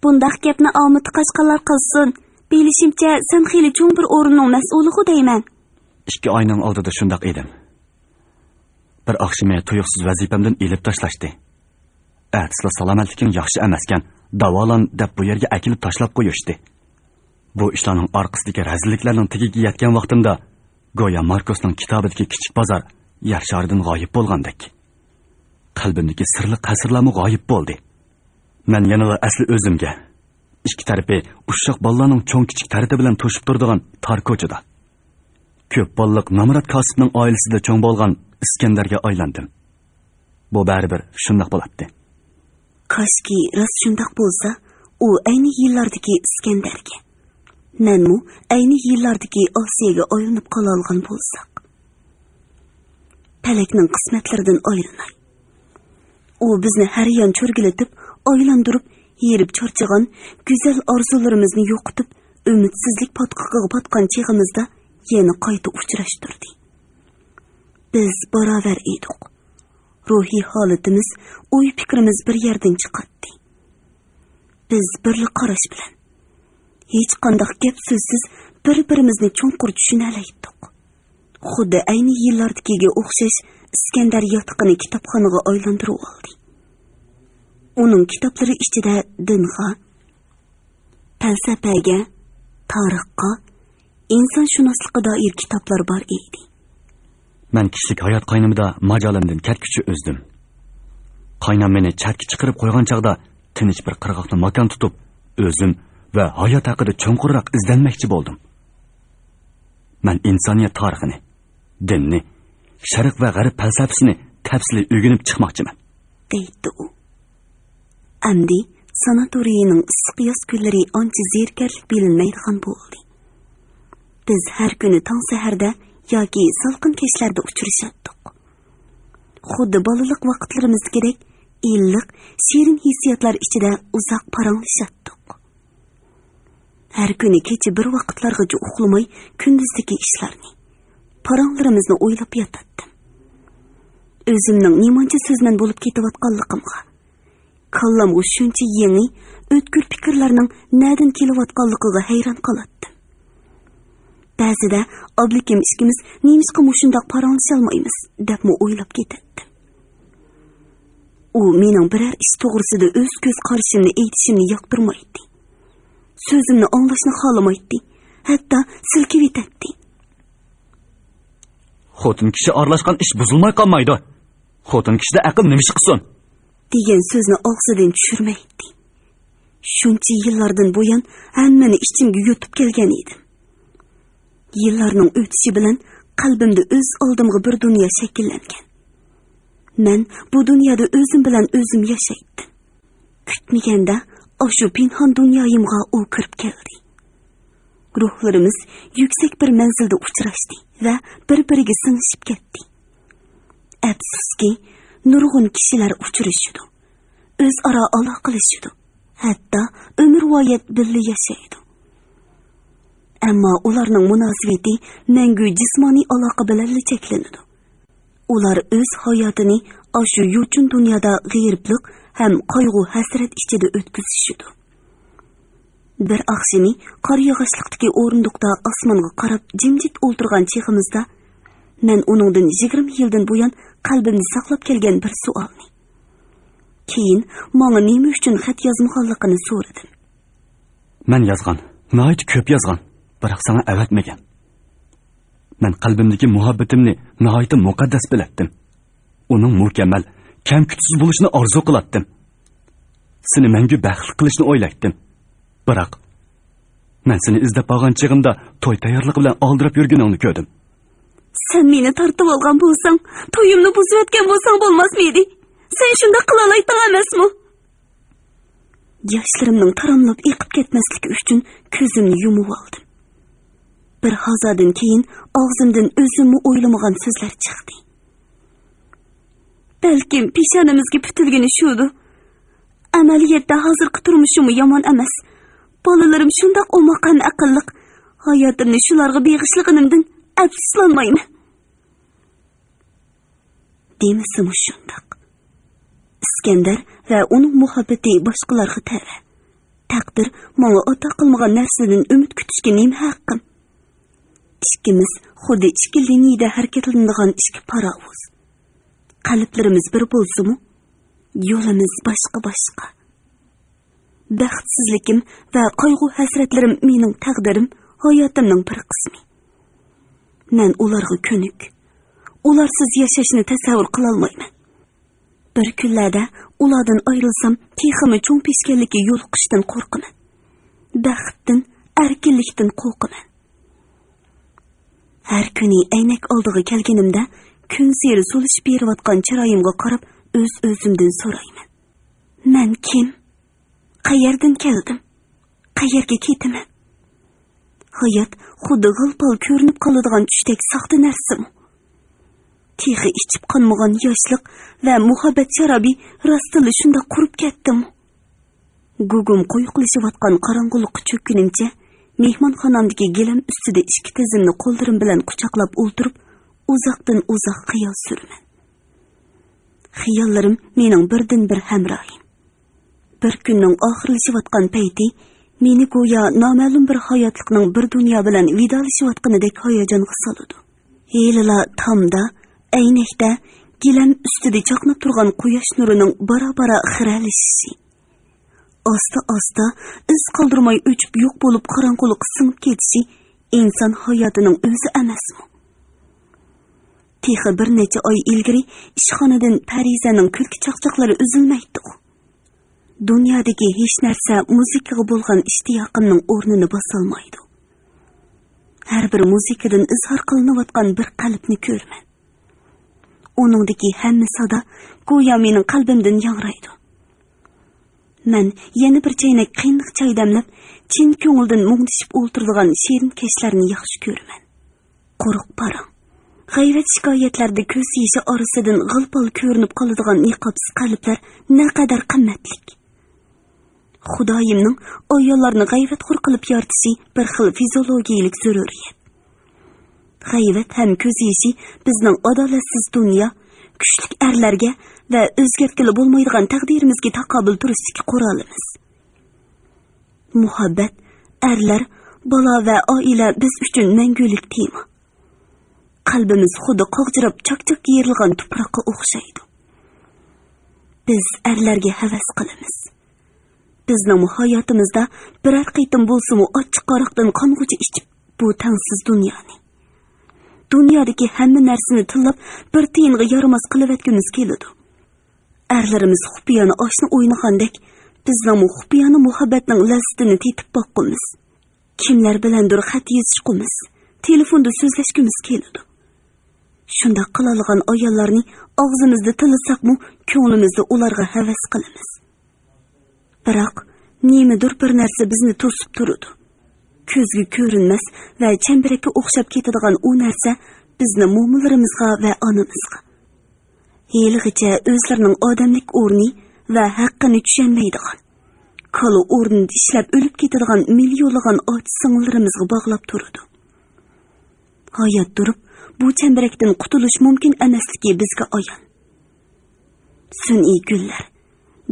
بۇنداق گەپنى ئامۇتى قاچقانلار قىلسۇن. بىلىشىمچە، سەن خېلى چوڭ بىر ئورۇننىڭ مەسئۇلىغۇ دەيمەن. ئىككى ئاينىڭ ئالدىدا شۇنداق ئىدىم. بىر ئاخشىمى تۇيۇقسىز ۋەزىپەمدىن ئېلىپ تاشلاشتى. ئەتىسىلا سالامەتلىكىڭ ياخشى ئەمەسكەن، داۋالان دەپ بۇ يەرگە ئەكېلىپ تاشلاپ قويۇشتى. بۇ ئىشلارنىڭ ئارقىسىدىكى رەزىللىكلەرنىڭ تېگىگە يەتكەن ۋاقتىمدا، گويا ماركوسنىڭ كىتابىدىكى كىچىك بازار يەر شارىدىن غايىب بولغاندەك. قەلبىمدىكى سىرلىق ھەسرىلەرمۇ غايىب بولدى. مەن يەنىلا ئەسلى ئۆزۈمگە، ئىككى تەرىپى ئۇششاق بالىلارنىڭ چوڭ-كىچىك تەرىتى بىلەن توشۇپ تۇرىدىغان تار كوچىدا، كۆپ بالىلىق نامرات كاسىپنىڭ ئائىلىسىدە چوڭ بولغان ئىسكەندەرگە ئايلاندىم. بۇ بەرىبىر شۇنداق بولاتتى. كاشكى راست شۇنداق بولسا، ئۇ ئەينى يىللاردىكى ئىسكەندەرگە، مەنمۇ ئەينى يىللاردىكى ئاسىيەگە ئايلىنىپ قالالىغان بولساق. پەلەكنىڭ قىسمەتلىرىدىن ئايرىناي. ئۇ بىزنى ھەر يان چۆرگىلىتىپ، ئايلاندۇرۇپ، ھېرىپ چارچىغان گۈزەل ئارزۇلىرىمىزنى يوقىتىپ، ئۈمىدسىزلىك پاتقىقىغا پاتقان چېغىمىزدا يەنە قايتا ئۇچراشتۇردى. بىز باراۋەر ئىدۇق. روھىي ھالىتىمىز، ئوي-پىكرىمىز بىر يەردىن چىقاتتى. بىز بىرلا قاراش بىلەن، ھېچقانداق گەپ-سۆزسىز بىر-بىرىمىزنى چوڭقۇر چۈشىنەلەيتتۇق. خۇددى ئەينى يىللاردىكىگە ئوخشاش ئىسكەندەر ياتىقىنى كىتابخانىغا ئايلاندۇرۇۋالدى. ئۇنىڭ كىتابلىرى ئىچىدە دىنغا، پەلسەپەگە، تارىخقا، ئىنسانشۇناسلىققا دائىر كىتابلار بار ئىدى. مەن كىشىلىك ھايات قاينىمىدا ماجالىمدىن كەتكۈچە ئۈزدۈم. قاينام مېنى چەتكە چىقىرىپ قويغان چاغدا تىنچ بىر قىرغاقتا ماكان تۇتۇپ، ئۆزۈم ۋە ھايات ھەققىدە چوڭقۇرراق ئىزدەنمەكچى بولدۇم. مەن ئىنسانىيەت تارىخىنى، دىننى، شەرق ۋە غەرب پەلسەپىسىنى تەپسىلىي ئۆگىنىپ چىقماقچىمەن، دەيتتى ئۇ. ئەمدى ساناتورىيىنىڭ ئىسسىق ياز كۈنلىرى ئانچە زېرىكەرلىك بىلىنمەيدىغان بولدى. بىز ھەر كۈنى تاڭ سەھەردە ياكى سالقىن كەچلەردە ئۇچرىشاتتۇق. خۇددى بالىلىق ۋاقىتلىرىمىزدىكىدەك ئىللىق، شېرىن ھېسسىياتلار ئىچىدە ئۇزاق پاراڭلىشاتتۇق. ھەر كۈنى كېچە بىر ۋاقىتلارغىچە ئۇخلىماي، كۈندۈزدىكى ئىشلارنى، پاراڭلىرىمىزنى ئويلاپ ياتاتتىم. ئۆزۈمنىڭ نېمانچە سۆزمەن بولۇپ كېتىۋاتقانلىقىمغا، كاللامغا شۇنچە يېڭى، ئۆتكۈر پىكىرلەرنىڭ نەدىن كېلىۋاتقانلىقىغا ھەيران قالاتتىم. بەزىدە ئابلىكىم ئىككىمىز نېمىشقا مۇشۇنداق پاراڭلىشالمايمىز، دەپمۇ ئويلاپ كېتەتتىم. ئۇ مېنىڭ بىرەر ئىش توغرىسىدا ئۆز كۆز قارىشىمنى ئېيتىشىمنى ياقتۇرمايتتى. سۆزۈمنى ئاڭلاشنى خالىمايتتى. ھەتتا سىلكىۋېتەتتى. «خوتۇن كىشى ئارىلاشقان ئىش بۇزۇلماي قالمايدۇ. خوتۇن كىشىدە ئەقىل نېمە ئىش قىلسۇن؟» دېگەن سۆزنى ئاغزىدىن چۈشۈرمەيتتى. شۇنچە يىللاردىن بۇيان ھەممىنى ئىچىمگە يۇتۇپ كەلگەن ئىدىم. يىللارنىڭ ئۆتۈشى بىلەن قەلبىمدە ئۆز ئالدىمغا بىر دۇنيا شەكىللەنگەن. مەن بۇ دۇنيادا ئۆزۈم بىلەن ئۆزۈم ياشايتتىم. كۈتمىگەندە ئاشۇ پىنھان دۇنيايىمغا ئۇ كىرىپ كەلدى. روھلىرىمىز يۈكسەك بىر مەنزىلدە ئۇچراشتى ۋە بىر-بىرىگە سىڭىشىپ كەتتى. ئەپسۇسكى، نۇرغۇن كىشىلەر ئۇچرىشىدۇ، ئۆزئارا ئالاقىلىشىدۇ، ھەتتا ئۆمۈرۋايەت بىللە ياشايدۇ. ئەمما ئۇلارنىڭ مۇناسىۋىتى مەڭگۈ جىسمانىي ئالاقە بىلەنلا چەكلىنىدۇ. ئۇلار ئۆز ھاياتىنى ئاشۇ يوچۇن دۇنيادا غېرىبلىق ھەم قايغۇ-ھەسرەت ئىچىدە ئۆتكۈزۈشىدۇ. بىر ئاخشىمى قار ياغاچلىقتىكى ئورۇندۇقتا ئاسمانغا قاراپ جىمجىت ئولتۇرغان چېغىمىزدا، مەن ئۇنىڭدىن يىگىرمە يىلدىن بۇيان قەلبىمدە ساقلاپ كەلگەن بىر سوئالنى، كېيىن ماڭا نېمە ئۈچۈن خەت يازمىغانلىقىنى سورىدىم. مەن يازغان، ناھايىتى كۆپ يازغان، بىراق ساڭا ئەۋەتمىگەن. مەن قەلبىمدىكى مۇھەببىتىمنى ناھايىتى مۇقەددەس بىلەتتىم. ئۇنىڭ مۇكەممەل، كەم-كۈتۈكسىز بولۇشىنى ئارزۇ قىلاتتىم. سېنى مەڭگۈ بەختلىك قىلىشنى ئويلايتتىم. بىراق، مەن سېنى ئىزدەپ بارغان چېغىمدا توي تەييارلىقى بىلەن ئالدىراپ يۈرگىنىڭنى كۆردۈم. سەن مېنى تارتىۋالغان بولساڭ، تويۇمنى بۇزۇۋەتكەن بولساڭ بولماسمىدى؟ سەن شۇنداق قىلالايتتىڭ ئەمەسمۇ؟ ياشلىرىمنىڭ تاراملاپ ئېقىپ كەتمەسلىكى ئۈچۈن كۆزۈمنى يۇمۇۋالدىم. بىر ھازادىن كېيىن ئاغزىمدىن ئۆزۈممۇ ئويلىمىغان سۆزلەر چىقتى. بەلكىم پېشانىمىزگە پۈتۈلگىنى شۇدۇ. ئەمەلىيەتتە ھازىرقى تۇرمۇشۇممۇ يامان ئەمەس. بالىلىرىم شۇنداق ئوماق ھەم ئەقىللىق. ھاياتىمنى شۇلارغا بېغىشلىغىنىمدىن ئەپسۇسلانمايمەن. دېمىسىمۇ شۇنداق. ئىسكەندەر ۋە ئۇنىڭ مۇھەببىتى باشقىلارغا تەۋە. تەقدىر ماڭا ئاتا قىلمىغان نەرسىدىن ئۈمىد كۈتۈشكە نېمە ھەققىم؟ ئىككىمىز خۇددى ئىككى لىنىيىدە ھەرىكەتلىنىدىغان ئىككى پاراۋۇز. قەلبلىرىمىز بىر بولسىمۇ، يولىمىز باشقا-باشقا. بەختسىزلىكىم ۋە قايغۇ-ھەسرەتلىرىم مېنىڭ تەقدىرىم، ھاياتىمنىڭ بىر قىسمى. مەن ئۇلارغا كۆنۈك. ئۇلارسىز ياشاشنى تەسەۋۋۇر قىلالمايمەن. بىر كۈنلەردە ئۇلاردىن ئايرىلسام، تېخىمۇ چوڭ پېشكەللىككە يولۇقۇشتىن قورقىمەن. بەختتىن، ئەركىنلىكتىن قورقىمەن. ھەر كۈنى ئەينەك ئالدىغا كەلگىنىمدە، كۈنسېرى سولىشىپ بېرىۋاتقان چىرايىمغا قاراپ، ئۆز-ئۆزۈمدىن سورايمەن: مەن كىم؟ قەيەردىن كەلدىم؟ قەيەرگە كېتىمەن؟ ھايات خۇددى غىل-پال كۆرۈنۈپ قالىدىغان چۈشتەك ساختا نەرسىمۇ؟ تېخى ئىچىپ قانمىغان ياشلىق ۋە مۇھەببەت شارابى راستتىنلا شۇنداق قۇرۇپ كەتتىمۇ؟ گۇگۇم قويۇقلىشىۋاتقان قاراڭغۇلۇققا چۆككىنىمچە، مېھمانخانامدىكى گىلەم ئۈستىدە ئىككى تىزىمنى قوللىرىم بىلەن قۇچاقلاپ ئولتۇرۇپ، ئۇزاقتىن ئۇزاق خىيال سۈرىمەن. خىياللىرىم مېنىڭ بىردىنبىر ھەمراھىم. بىر كۈننىڭ ئاخىرلىشىۋاتقان پەيتى مېنى گويا نامەلۇم بىر ھاياتلىقنىڭ بىر دۇنيا بىلەن ۋىدالىشىۋاتقىنىدەك ھاياجانغا سالىدۇ. ھېلىلا تامدا، ئەينەكتە، گىلەم ئۈستىدە چاقناپ تۇرغان قۇياش نۇرىنىڭ بارا-بارا خىرەلىشىشى. ئاستا-ئاستا، ئىز قالدۇرماي ئۆچۈپ يوق بولۇپ قاراڭغۇلۇققا سىڭىپ كېتىشى ئىنسان ھاياتىنىڭ ئۆزى ئەمەسمۇ؟ تېخى بىر نەچچە ئاي ئىلگىرى ئىشخانىدىن پەرىزەنىڭ كۈلكە چاقچاقلىرى ئۈزۈلمەيتتىغۇ. دۇنيادىكى ھېچ نەرسە مۇزىكىغا بولغان ئىشتىياقىمنىڭ ئورنىنى باسالمايدۇ. ھەر بىر مۇزىكىدىن ئىزھار قىلىنىۋاتقان بىر قەلبنى كۆرىمەن. ئۇنىڭدىكى ھەممە سادا گويا مېنىڭ قەلبىمدىن ياڭرايدۇ. مەن يەنە بىر چەينەك قېنىق چاي دەملەپ، چىن كۆڭۈلدىن مۇڭدىشىپ ئولتۇرىدىغان شېرىن كەچلەرنى ياخشى كۆرىمەن. قۇرۇق پاراڭ، غەيۋەت-شىكايەتلەردە كۆز يېشى ئارىسىدىن غىل-پال كۆرۈنۈپ قالىدىغان نىقابسىز قەلبلەر نەقەدەر قىممەتلىك. خۇدايىمنىڭ ئاياللارنى غەيۋەتخور قىلىپ يارىتىشى بىر خىل فىزىولوگىيىلىك زۆرۈرىيەت. غەيۋەت ھەم كۆز يېشى بىزنىڭ ئادالەتسىز دۇنيا، كۈچلۈك ئەرلەرگە ۋە ئۆزگەرتكىلى بولمايدىغان تەقدىرىمىزگە تاقابىل تۇرۇشتىكى قورالىمىز. مۇھەببەت، ئەرلەر، بالا ۋە ئائىلە بىز ئۈچۈن مەڭگۈلۈك تېما. قەلبىمىز خۇددى قاغجىراپ چاك-چاك يېرىلغان تۇپراققا ئوخشايدۇ. بىز ئەرلەرگە ھەۋەس قىلىمىز. بىزنىڭمۇ ھاياتىمىزدا بىرەر قېتىم بولسىمۇ ئاچچىق ھاراقتىن قانغۇچە ئىچىپ، بۇ تەڭسىز دۇنيانى، دۇنيادىكى ھەممە نەرسىنى تىللاپ، بىر تىيىنغا يارىماس قىلىۋەتكۈمىز كېلىدۇ. ئەرلىرىمىز خۇپىيانە ئاشنا ئوينىغاندەك، بىزنىڭمۇ خۇپىيانە مۇھەببەتنىڭ لەززىتىنى تېتىپ باققۇمىز. كىملەر بىلەندۇر خەت يېزىشقۇمىز، تېلېفوندا سۆزلەشكۈمىز كېلىدۇ. شۇنداق قىلالىغان ئاياللارنى ئاغزىمىزدا تىللىساقمۇ، كۆڭلىمىزدە ئۇلارغا ھەۋەس قىلىمىز. بىراق، نېمىدۇر بىر نەرسە بىزنى توسۇپ تۇرىدۇ. كۆزگە كۆرۈنمەس ۋە چەمبىرەككە ئوخشاپ كېتىدىغان ئۇ نەرسە بىزنى مومىلىرىمىزغا ۋە ئانىمىزغا، ھېلىغىچە ئۆزلىرىنىڭ ئادەملىك ئورنى ۋە ھەققىنى چۈشەنمەيدىغان، كالا ئورنىدا ئىشلەپ ئۆلۈپ كېتىدىغان مىليونلىغان ئاچ سىڭىللىرىمىزغا باغلاپ تۇرىدۇ. ھايات تۇرۇپ، بۇ چەمبىرەكتىن قۇتۇلۇش مۇمكىن ئەمەسلىكى بىزگە ئايان. سۈنئىي گۈللەر،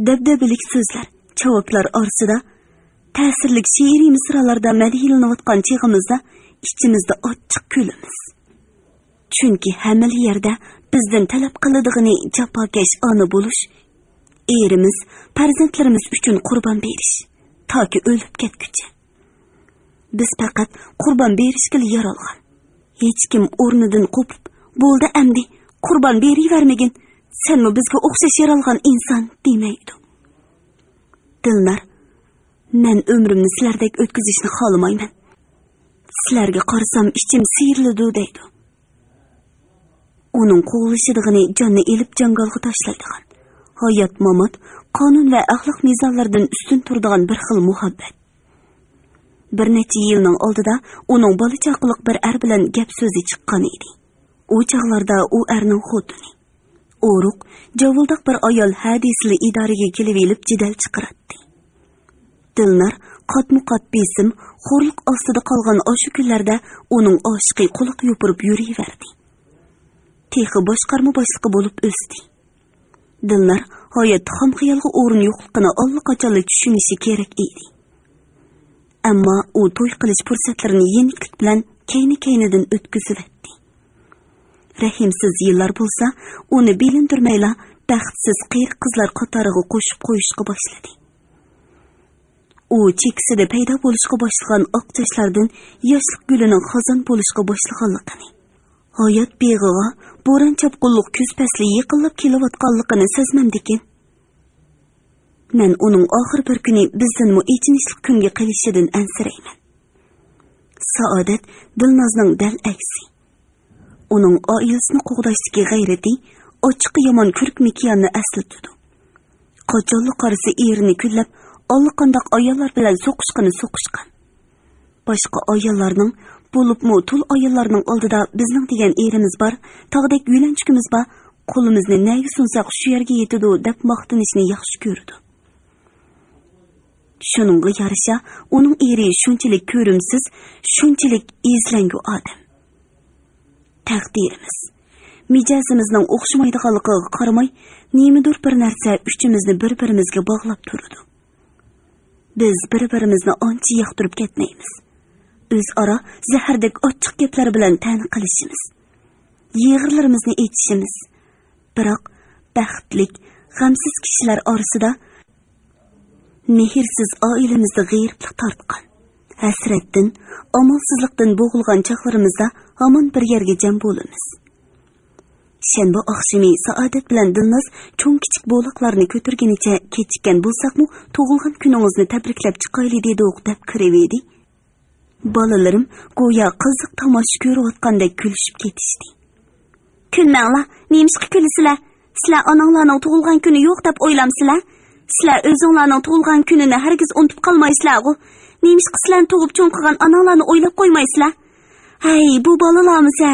دەبدەبىلىك سۆزلەر، چاۋاكلار ئارىسىدا، تەسىرلىك شېئىرىي مىسرالاردا مەدھىيلىنىۋاتقان چېغىمىزدا ئىچىمىزدە ئاچچىق كۈلىمىز. چۈنكى ھەممىلا يەردە بىزدىن تەلەپ قىلىدىغىنى جاپاكەش ئانا بولۇش، ئېرىمىز، پەرزەنتلىرىمىز ئۈچۈن قۇربان بېرىش، تاكى ئۆلۈپ كەتكۈچە. بىز پەقەت قۇربان بېرىشكىلا يارالغان. ھېچكىم ئورنىدىن قوپۇپ، «بولدى ئەمدى، قۇربان بېرىۋەرمىگىن، سەنمۇ بىزگە ئوخشاش يارالغان ئىنسان» دېمەيدۇ. دىلنار، «مەن ئۆمرۈمنى سىلەردەك ئۆتكۈزۈشنى خالىمايمەن. سىلەرگە قارىسام ئىچىم سىيرىلىدۇ» دەيدۇ. ئۇنىڭ قوغلىشىدىغىنى جاننى ئېلىپ جاڭگالغا تاشلايدىغان، ھايات-مامات، قانۇن ۋە ئەخلاق مىزانلىرىدىن ئۈستۈن تۇرىدىغان بىر خىل مۇھەببەت. بىر نەچچە يىلنىڭ ئالدىدا ئۇنىڭ بالا چاقىلىق بىر ئەر بىلەن گەپ سۆزى چىققان ئىدى. ئۇ چاغلاردا ئۇ ئەرنىڭ خوتۇنى، ئورۇق، جاۋۇلداق بىر ئايال ھە دېسىلا ئىدارىگە كېلىۋېلىپ جېدەل چىقىراتتى. دىلنار قاتمۇ قات بېسىم، خورلۇق ئاستىدا قالغان ئاشۇ كۈنلەردە ئۇنىڭ ئاشىقى قۇلاق يوپۇرۇپ يۈرۈۋەردى. تېخى باشقارما باشلىقى بولۇپ ئۆستى. دىلنار ھاياتتا خام خىيالغا ئورۇن يوقلۇقىنى ئاللىقاچانلا چۈشىنىشى كېرەك ئىدى. ئەمما ئۇ توي قىلىش پۇرسەتلىرىنى يېنىكلىك بىلەن كەينى-كەينىدىن ئۆتكۈزۈۋەتتى. رەھىمسىز يىللار بولسا ئۇنى بىلىندۈرمەيلا بەختسىز قېرى قىزلار قاتارىغا قوشۇپ قويۇشقا باشلىدى. ئۇ چېكىسىدە پەيدا بولۇشقا باشلىغان ئاق چاچلاردىن ياشلىق گۈلىنىڭ خازان بولۇشقا باشلىغانلىقىنى، ھايات بېغىغا بوران-چاپقۇنلۇق كۈز پەسلى يېقىنلاپ كېلىۋاتقانلىقىنى سەزمەمدىكىن؟ مەن ئۇنىڭ ئاخىر بىر كۈنى بىزدىنمۇ ئېچىنىشلىق كۈنگە قېلىشىدىن ئەنسىرەيمەن. سائادەت دىلنازنىڭ دەل ئەكسى. ئۇنىڭ ئائىلىسىنى قوغداشتىكى غەيرىتى ئاچچىقى يامان كۆرك مىكياننى ئەسلىتىدۇ. قاچانلا قارىسا ئېرىنى كۈنلەپ، ئاللىقانداق ئاياللار بىلەن سوقۇشقىنى سوقۇشقان. باشقا ئاياللارنىڭ، بولۇپمۇ تۇل ئاياللارنىڭ ئالدىدا بىزنىڭ دېگەن ئېرىمىز بار، تاغدەك يۆلەنچۈكىمىز بار، قولىمىزنى نەگە سۇنساق شۇ يەرگە يېتىدۇ دەپ ماختىنىشنى ياخشى كۆرىدۇ. شۇنىڭغا يارىشا ئۇنىڭ ئېرى شۇنچىلىك كۆرۈمسىز، شۇنچىلىك ئىزلەڭگۈ ئادەم. تەقدىرىمىز، مىجەزىمىزنىڭ ئوخشىمايدىغانلىقىغا قارىماي، نېمىدۇر بىر نەرسە ئۈچىمىزنى بىر-بىرىمىزگە باغلاپ تۇرىدۇ. بىز بىر-بىرىمىزنى ئانچە ياقتۇرۇپ كەتمەيمىز. ئۆزئارا زەھەردەك ئاچچىق گەپلەر بىلەن تەنە قىلىشىمىز. يىغىلىرىمىزنى ئېچىشىمىز. بىراق، بەختلىك، غەمسىز كىشىلەر ئارىسىدا مېھىرسىز ئائىلىمىزدە غېرىبلىق تارتقان، ھەسرەتتىن، ئامالسىزلىقتىن بوغۇلغان چاغلىرىمىزدا ھامان بىر يەرگە جەم بولىمىز. شەنبە ئاخشىمى سائادەت بىلەن دىلناز چوڭ-كىچىك بولاقلارنى كۆتۈرگىنىچە كېچىككەن بولساقمۇ، «تۇغۇلغان كۈنىڭىزنى تەبرىكلەپ چىقايلى» دېدۇق، دەپ كىرىۋىدى. بالىلىرىم گويا قىزىق تاماشا كۆرۈۋاتقاندەك كۈلۈشۈپ كېتىشتى. «كۈلمەڭلار، نېمىشقا كۈلىسىلەر؟ سىلەر ئاناڭلارنىڭ تۇغۇلغان كۈنى يوق دەپ ئويلامسىلەر؟ سىلەر ئۆزۈڭلارنىڭ تۇغۇلغان كۈنىنى ھەرگىز ئۇنتۇپ قالمايسىلەرغۇ. نېمىشقا سىلەرنى تۇغۇپ چوڭ قىلغان ئاناڭلارنى ئويلاپ قويمايسىلەر؟ ھەي، بۇ بالىلارمۇ سە!»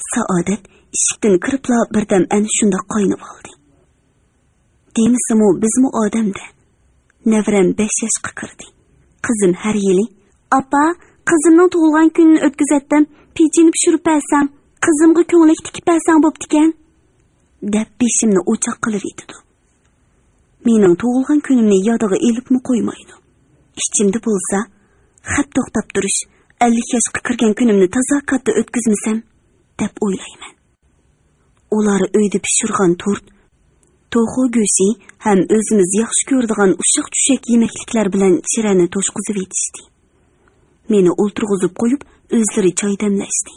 سائادەت ئىشىكتىن كىرىپلا بىردەم ئەنە شۇنداق قاينىۋالدى. دېمىسىمۇ، بىزمۇ ئادەم-دە. نەۋرەم بەش ياشقا كىردى. قىزىم ھەر يىلى، «ئاپا، قىزىمنىڭ تۇغۇلغان كۈنىنى ئۆتكۈزەتتىم، پېچىنى پىشۇرۇپ بەرسەڭ، قىزىمغا كۆڭلەك تىكىپ بەرسەڭ بوپتىكەن» دەپ بېشىمنى ئوچاق قىلىۋېتىدۇ. مېنىڭ تۇغۇلغان كۈنۈمنى يادىغا ئېلىپمۇ قويمايدۇ. ئىچىمدە بولسا، «خەپ توختاپ تۇرۇش، ئەللىك ياشقا كىرگەن كۈنۈمنى تازا كاتتا ئۆتكۈزمىسەم» دەپ ئويلايمەن. ئۇلار ئۆيدە پىشۇرغان تورت، توخۇ گۆشى ھەم ئۆزىمىز ياخشى كۆرىدىغان ئۇششاق-چۈششەك يېمەكلىكلەر بىلەن چىرەنى توشقۇزۇۋېتىشتى. مېنى ئولتۇرغۇزۇپ قويۇپ، ئۆزلىرى چاي دەملەشتى.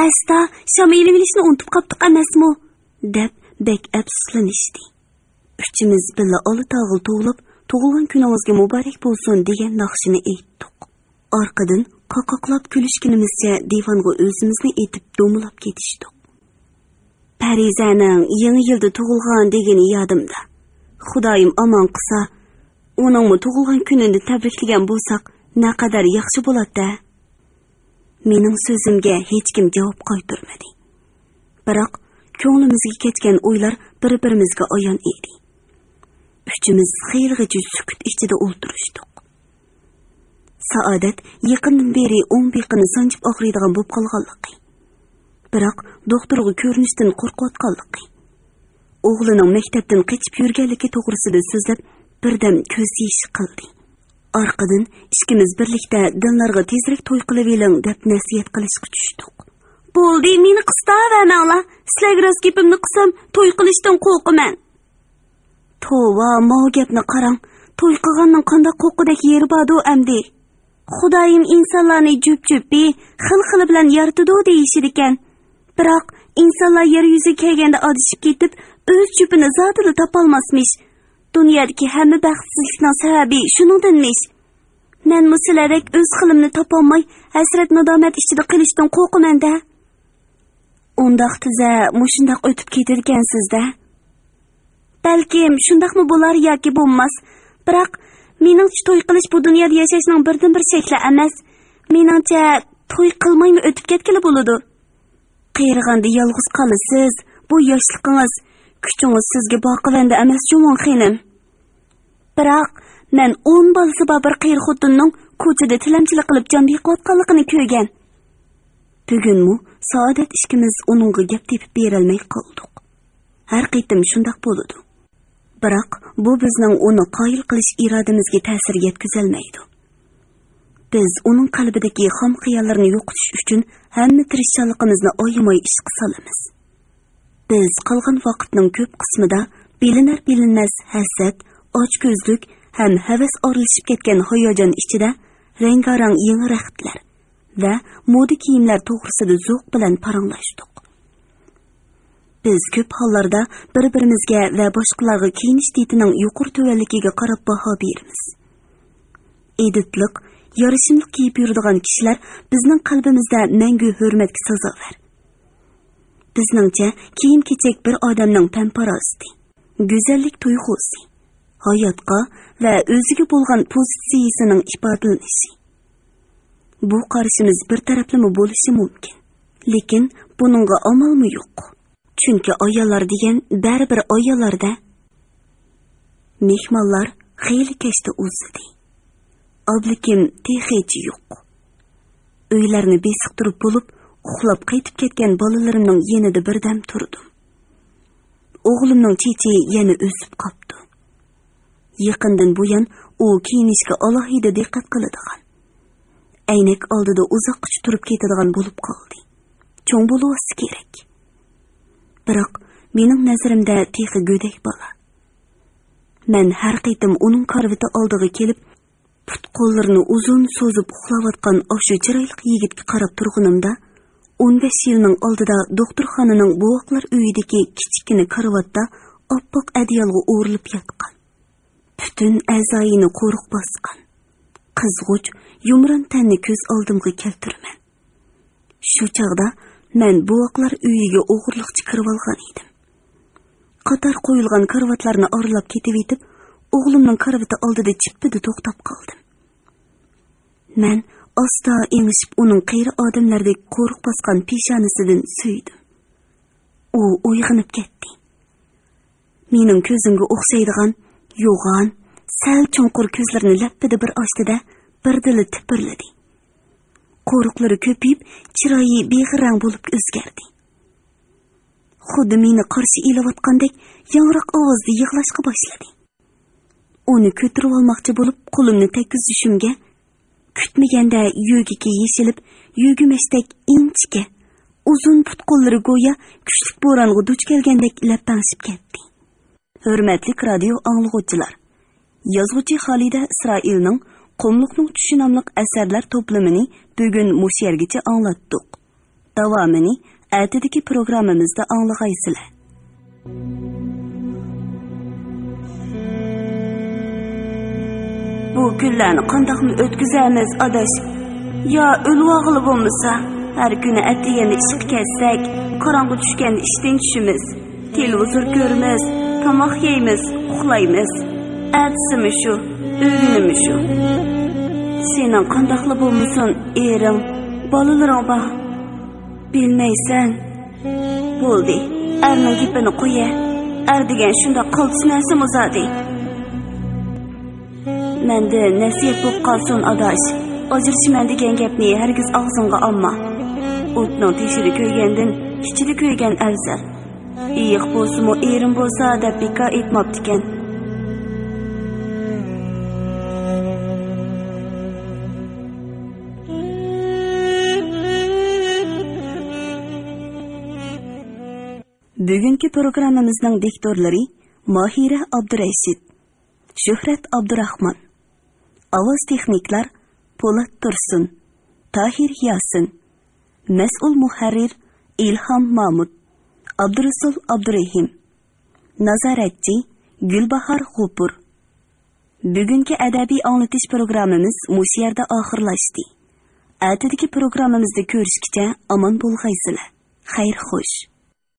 «ئەستا، شام ئېلىۋېلىشنى ئۇنتۇپ قاپتۇق ئەمەسمۇ؟» دەپ بەك ئەپسۇسلىنىشتى. ئۈچىمىز بىللە ئالا تاغىل توۋلاپ، «تۇغۇلغان كۈنىڭىزگە مۇبارەك بولسۇن» دېگەن ناخشىنى ئېيتتۇق. ئارقىدىن قاقاقلاپ كۈلۈشكىنىمىزچە دىۋانغا ئۆزىمىزنى ئېتىپ دومىلاپ كېتىشتۇق. پەرىزەنىڭ يېڭى يىلدا تۇغۇلغان دېگىنى يادىمدا. خۇدايىم ئامان قىلسا، ئۇنىڭمۇ تۇغۇلغان كۈنىنى تەبرىكلىگەن بولساق، نەقەدەر ياخشى بولاتتى. مېنىڭ سۆزۈمگە ھېچكىم جاۋاب قايتۇرمىدى. بىراق، كۆڭلىمىزگە كەچكەن ئويلار بىر-بىرىمىزگە ئايان ئىدى. ئۈچىمىز خېلىغىچە سۈكۈت ئىچىدە ئولتۇرۇشتۇق. سائادەت يېقىندىن بېرى ئوڭ بېقىنى سانجىپ ئاغرىيدىغان بولۇپ قالغانلىقى، بىراق دوختۇرغا كۆرۈنۈشتىن قورقۇۋاتقانلىقى، ئوغلىنىڭ مەكتەپتىن قېچىپ يۈرگەنلىكى توغرىسىدا سۆزلەپ، بىردەم كۆز يېشى قىلدى. ئارقىدىن ئىككىمىز بىرلىكتە دىلنارغا تېزرەك توي قىلىۋېلىڭ دەپ نەسىھەت قىلىشقا چۈشتۇق. بولدى، مېنى قىستاۋەرمەڭلار. سىلەرگە راست گېپىمنى قىلسام، توي قىلىشتىن قورقىمەن. توۋا، ماۋۇ گەپنى قاراڭ. توي قىلغاننىڭ قانداق قورققۇدەك يېرى باردۇ ئەمدى؟ خۇدايىم ئىنسانلارنى جۈپ-جۈپى، خىل-خىلى بىلەن يارىتىدۇ دېيىشىدىكەن. بىراق، ئىنسانلار يەر يۈزىگە كەلگەندە ئادىشىپ كېتىپ، ئۆز جۈپىنى زادىلا تاپالماسمىش. دۇنيادىكى ھەممە بەختسىزلىكنىڭ سەۋەبى شۇنىڭدىنمىش. مەنمۇ سىلەردەك ئۆز خىلىمنى تاپالماي، ھەسرەت-نادامەت ئىچىدە قېلىشتىن قورقىمەن-دە. ئۇنداق تېزە مۇشۇنداق ئۆتۈپ كېتىدىكەنسىز-دە. بەلكىم شۇنداقمۇ بولار ياكى بولماس. بىراق، مېنىڭچە توي قىلىش بۇ دۇنيادا ياشاشنىڭ بىردىنبىر شەكلى ئەمەس. مېنىڭچە، توي قىلمايمۇ ئۆتۈپ كەتكىلى بولىدۇ. قېرىغاندا يالغۇز قالىسىز، بۇ ياشلىقىڭىز، كۈچىڭىز سىزگە باقىۋەندە ئەمەس جۇمۇ خېنىم. بىراق، مەن ئون بالىسى بار بىر قېرى خوتۇننىڭ كوچىدا تىلەمچىلىك قىلىپ جان بېقىۋاتقانلىقىنى كۆرگەن. بۈگۈنمۇ سائادەت ئىككىمىز ئۇنىڭغا گەپ تېپىپ بېرەلمەي قالدۇق. ھەر قېتىم شۇنداق بولىدۇ. بىراق، بۇ بىزنىڭ ئۇنى قايىل قىلىش ئىرادىمىزگە تەسىر يەتكۈزەلمەيدۇ. بىز ئۇنىڭ قەلبىدىكى خام خىياللىرىنى يوقىتىش ئۈچۈن ھەممە تىرىشچانلىقىمىزنى ئايىماي ئىشقا سالىمىز. بىز قالغان ۋاقىتنىڭ كۆپ قىسمىدا بىلىنەر-بىلىنمەس ھەسەت، ئاچكۆزلۈك ھەم ھەۋەس ئارىلىشىپ كەتكەن ھاياجان ئىچىدە رەڭگارەڭ يېڭى رەختلەر ۋە مودا كىيىملەر توغرىسىدا زوق بىلەن پاراڭلاشتۇق. بىز كۆپ ھاللاردا بىر-بىرىمىزگە ۋە باشقىلارغا كىيىنىش دىتىنىڭ يۇقىرى-تۆۋەنلىكىگە قاراپ باھا بېرىمىز. ئېدىتلىق، يارىشىملىق كىيىپ يۈرىدىغان كىشىلەر بىزنىڭ قەلبىمىزدە مەڭگۈ ھۆرمەتكە سازاۋەر. بىزنىڭچە، كىيىم-كېچەك بىر ئادەمنىڭ پەن-پاراسىتى، گۈزەللىك تۇيغۇسى، ھاياتقا ۋە ئۆزىگە بولغان پوزىتسىيىسىنىڭ ئىپادىلىنىشى. بۇ قارىشىمىز بىر تەرەپلىمە بولۇشى مۇمكىن، لېكىن بۇنىڭغا ئامالمۇ يوق. چۈنكى ئاياللار دېگەن بەرىبىر ئاياللار-دە. مېھمانلار خېلى كەچتە ئۇزىدى. ئابلىكىم تېخىچە يوق. ئۆيلەرنى بېسىقتۇرۇپ بولۇپ، ئۇخلاپ قېتىپ كەتكەن بالىلىرىمنىڭ يېنىدا بىردەم تۇردۇم. ئوغلۇمنىڭ چېچى يەنە ئۆسۈپ قاپتۇ. يېقىندىن بۇيان ئۇ كىيىنىشكە ئالاھىدە دىققەت قىلىدىغان، ئەينەك ئالدىدا ئۇزاققىچە تۇرۇپ كېتىدىغان بولۇپ قالدى. چوڭ بولۇۋاتسا كېرەك. بىراق، مېنىڭ نەزىرىمدە تېخى گۆدەك بالا. مەن ھەر قېتىم ئۇنىڭ كارىۋىتى ئالدىغا كېلىپ، پۇت-قوللىرىنى ئۇزۇن سوزۇپ ئۇخلاۋاتقان ئاشۇ چىرايلىق يىگىتكە قاراپ تۇرغىنىمدا، ئون بەش يىلنىڭ ئالدىدا دوختۇرخانىنىڭ بوۋاقلار ئۆيىدىكى كىچىككىنە كارىۋاتتا ئاپئاق ئەدىيالغا ئورۇلۇپ ياتقان، پۈتۈن ئەزايىنى قورۇق باسقان، قىزغۇچ، يۇمران تەننى كۆز ئالدىمغا كەلتۈرىمەن. شۇ چاغدا مەن بوۋاقلار ئۆيىگە ئوغرىلىقچە كىرىۋالغان ئىدىم. قاتار قويۇلغان كارىۋاتلارنى ئارىلاپ كېتىۋېتىپ، ئوغلۇمنىڭ كارىۋىتى ئالدىدا چىپپىدە توختاپ قالدىم. مەن ئاستا ئېڭىشىپ ئۇنىڭ قېرى ئادەملەردەك قورۇق باسقان پېشانىسىدىن سۆيدۈم. ئۇ ئويغىنىپ كەتتى. مېنىڭ كۆزۈمگە ئوخشايدىغان يوغان، سەل چوڭقۇر كۆزلىرىنى لەپپىدە بىر ئاچتى-دە، بىردىنلا تىپىرلىدى. قورۇقلىرى كۆپىيىپ، چىرايى بېغىر رەڭ بولۇپ ئۆزگەردى. خۇددى مېنى قارشى ئېلىۋاتقاندەك ياڭراق ئاۋازدا يىغلاشقا باشلىدى. ئۇنى كۆتۈرۈۋالماقچى بولۇپ قولۇمنى تەگكۈزۈشۈمگە، كۈتمىگەندە يۆگىكى يېشىلىپ، يۆگىمەچتەك ئىنچىكە، ئۇزۇن پۇت-قوللىرى گويا كۈچلۈك بورانغا دۇچ كەلگەندەك لەپەڭشىپ كەتتى. ھۆرمەتلىك رادىيو ئاڭلىغۇچىلار! يازغۇچى خالىدە ئىسرائىلنىڭ قۇملۇقنىڭ چۈشى ناملىق ئەسەرلەر توپلىمىنى بۈگۈن مۇشۇ يەرگىچە ئاڭلاتتۇق. داۋامىنى ئەتىدىكى پروگراممىمىزدا ئاڭلىغايسىلەر. بۇ كۈنلەرنى قانداقمۇ ئۆتكۈزەمىز، ئاداش؟ يا ئۆلۈۋالغىلى بولمىسا، ھەر كۈنى ئەتىگەندە ئىشقا كەتسەك، قاراڭغۇ چۈشكەندە ئىشتىن چۈشىمىز. تېلېۋىزور كۆرىمىز، تاماق يەيمىز، ئۇخلايمىز. ئەتىسىمۇ شۇ، ئۆگۈنىمۇ شۇ. سېنىڭ قانداقلا بولمىسۇن، ئېرىڭ، بالىلىرىڭ بار. بىلمەيسەن. بولدى، ئەرنىڭ گېپىنى قويە. ئەر دېگەن شۇنداق قالتىس نەرسىمۇ زادى. مەندىن نەسىھەت بولۇپ قالسۇن، ئاداش. ئاجرىشىمەن دېگەن گەپنى ھەرگىز ئاغزىڭغا ئالما. ئوتنىڭ تېشىدا كۆيگەندىن ئىچىدە كۆيگەن ئەۋزەل. ئېيىق بولسىمۇ ئېرىم بولسا دەپ بىكار ئېيتماپتىكەن. بۈگۈنكى پروگراممىمىزنىڭ دىكتورلىرى ماھىرە ئابدۇرەشىت، شۆھرەت ئابدۇراخمان. ئاۋاز تېخنىكلار پولات تۇرسۇن، تاھىر ياسىن. مەسئۇل مۇھەررىر ئىلھام مامۇت، ئابدۇرۇسۇل ئابدۇرېھىم. نازارەتچى گۈلباھار غوپۇر. بۈگۈنكى ئەدەبىي ئاڭلىتىش پروگراممىمىز مۇشۇ يەردە ئاخىرلاشتى. ئەتىدىكى پروگراممىمىزدا كۆرۈشكىچە ئامان بولغايسىلەر. خەير خوش.